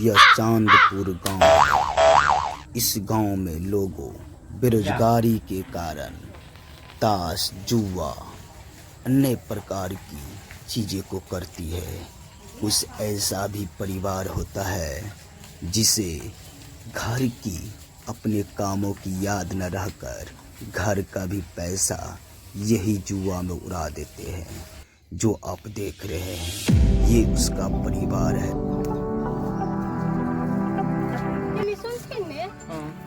यह चांदपुर गांव है। इस गांव में लोगों बेरोजगारी के कारण ताश, जुआ, अन्य प्रकार की चीज़ें को करती है। कुछ ऐसा भी परिवार होता है जिसे घर की अपने कामों की याद न रहकर घर का भी पैसा यही जुआ में उड़ा देते हैं। जो आप देख रहे हैं ये उसका परिवार है। कनी सुनथिन ने,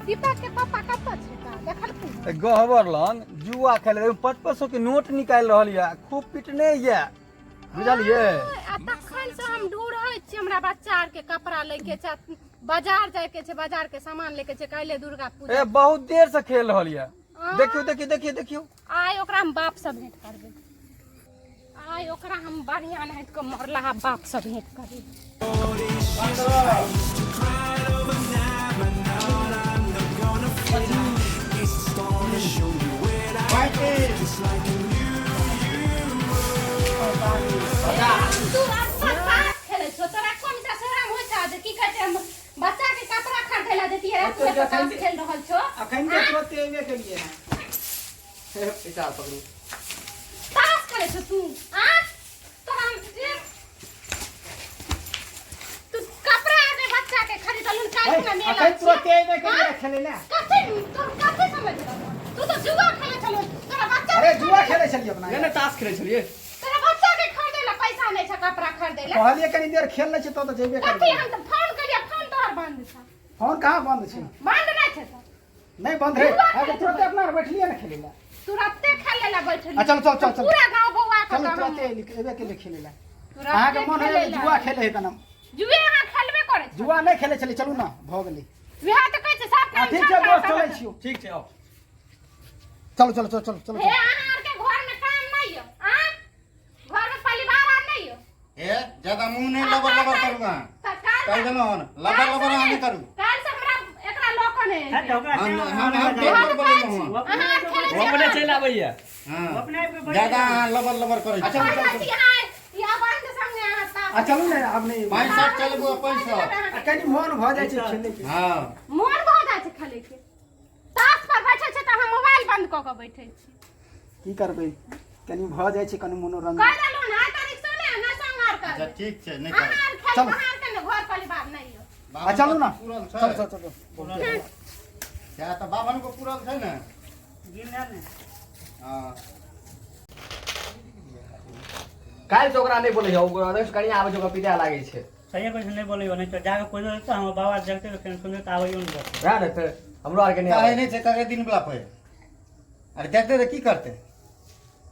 दीपक के पापा कतऽ छै ता देखलखिन? गहबर लंग जुआ खेले 5500 के नोट निकालि रहल यऽ, खूब पिटने यऽ, बुझलियै? आ तखन से हम ढूढ़ै छी, हमरा बच्चा आर के कपड़ा लै के छै, बाजार जाय के छै, बाजार के सामान लै के छै, काल्हि दुर्गा पूजा। ए बहुत देर से खेल रहल यऽ। देखियौ देखियौ देखियौ देखियौ। आइ ओकरा हम बाप से भेंट करबै, आइ ओकरा हम बढ़िया नाहित के मरला बाप से भेंट करबै। तू अपन ताश खेलै छौ, तोरा कोन सा शरम होइ छौ जे की कहै छै, हम बच्चा के कपड़ा खरीदै ला देतियै रह, तू एतऽ ताश खेल रहल छौ? अखन के तुरते एबे केलिए हैं। पैसा पकड़ू। ताश खेलै छौ तू? आ तोरा हम जे तू कपड़ा आर बच्चा के खरीदलहुन, काल्हि खुना मेला अखन छियै। तुरते एबे केलिए खेले ला। कथी तोर कथी समझ रहल? तू तो जुआ खेलै छलहुन, तोरा बच्चा अरे जुआ खेले छलिए अपना। नहि नहि, ताश खेलै छलियै। तोरा बच्चा के खरीदै ला पैसा नहि छै, कपड़ा खरीदै ला। कहलिए कनी देर खेल लै छै तो जेबे कथी करबै। हम तऽ फोन करियै, फोन तोहर बंद छै। फोन कहाँ बंद छै? बंद नहि छै तऽ नहीं बंद है। अरे तुरंत अपना आर बैठलिए ना खेले ला। तुरंते खेले ला बैठली। आ, चल, चल, चल, चल। पूरा गांव बौआ के चलू तऽ हम तुरंते एबे के लिए खेले ला। तुरंते अहाँके मन खेले है ला। जुआ खेले है कनम। जुए अहाँ खेलबे करै छी। जुआ नहीं खेले छली, चलू ना भऽ गेलै। वएह तऽ कहै छै सब आ काम ठीक छै छोड़ि दोस्त, कऽ चलै छियौ। ठीक छै, आउ। चलू चलू चलू चलू चलू। हे अहाँ आर के घर में काम नहीं यो, आ घर में परिवार आर नहीं यो? ए ज्यादा मुंह नहीं लबर लबर करू अहाँ। तऽ काल्हि कहि देलहुँ हन, लबर लबर अहाँ नहि करू। काल्हि से हमरा एकरा लऽ कऽ नहि हट, ओकरा हम से हम हम अपने पेपर बोलेलहुँ हन। अहाँ आर खेलै ओ छी? अपने चलि आबैया। हँ, ज्यादा अहाँ लबर लबर करै छी। कहै छी अहाँ ई अबंध संगे अहाँ ताश आ चलू ने, आब नहीं। 65 चलबो, 65। आ कनी मोन भऽ जाइ छै खेले के। हँ, मोन भऽ जाइ छै खेलै के। ताश पर बैठे छै तऽ अहाँ मोबाइल बंद कऽ कऽ बैठे छी। की करबै, कनी भऽ जाइ छै कनी मनोरंजन। कहि देलहुँ ने, आइ तारीख से ने नहि संग आर अच्छा करबै। ठीक छै, नहि अहाँ करब। आर खेल चलू। अहाँ आर के ने घर परिवार नहि यौ। आ चलू ना। पूरल छै। चल चल चल। सएह तऽ बाभन को पूरल छै ने। गिन ने। हँ। काल्हि से ओकरा नहि बोलै छै, ओकरा कनिया आबै छै, ओकरा पिटाय लागै छै। सही कहै छै, नहि बोलैयो, नहि तऽ जाके कोइ देतै, हमर बाबा देखतै तऽ फेर सुनतै तऽ आबैयो नहि देतै। वएह ने, फेर हमरो आरके नहि कहै आबै। नहि छै कते दिन बला पे। अरे देखतै तऽ की करतै?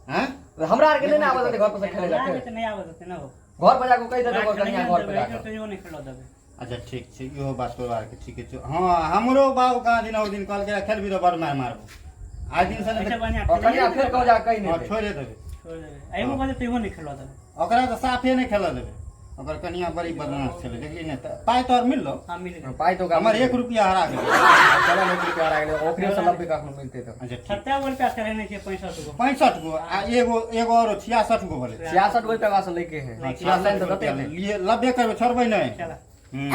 हँ, हमरा आरके नहि ने आबऽ देतै घर पर से खेलै हमरा लए। आरके तऽ नहि आबऽ देतै ने हो। घर पर जाके कहि देतै ओकर कनिया घर पर जाके। तैयो नहि खेलऽ देबै। अच्छा ठीक छै, इहो बात तोरा आरके ठीके छौ। हँ, हमरो बाबू कहाँ दिन ओहि दिन कहलकै खेलबी तऽ बड़ मारि मारबो। आइ दिन से ऐसे नहि बढ़िआँ और कनिया फेर कहू जा कहि नहि हँ देतै। छोड़े देबै। छोड़ि देबै, एहिमे कहतै तैयो नहि खेलऽ देबै। ओकरा तऽ साफे नहि खेलऽ देबै। ओकर कनिया बड़ी बदमाश छलै, देखली ने? तऽ पाइ तोहर मिललो? हाँ, मिल गेल। पाइ तो हमर 1 रुपया हरा गेल। चल ने, 1 रुपया हरा गेलै, ओकरे से 90 कखनो मिलतै तऽ। अच्छा ठीक। 70 गो रुपया चढ़ेने छियै, 65 गो। 65 गो आ एगो एगो औरो 66 गो भेलै। 66 गो रुपया से लैके है। 66 तऽ रुपया कते लिए, 90 करबै, छोड़बै नहि। चल। हूँ।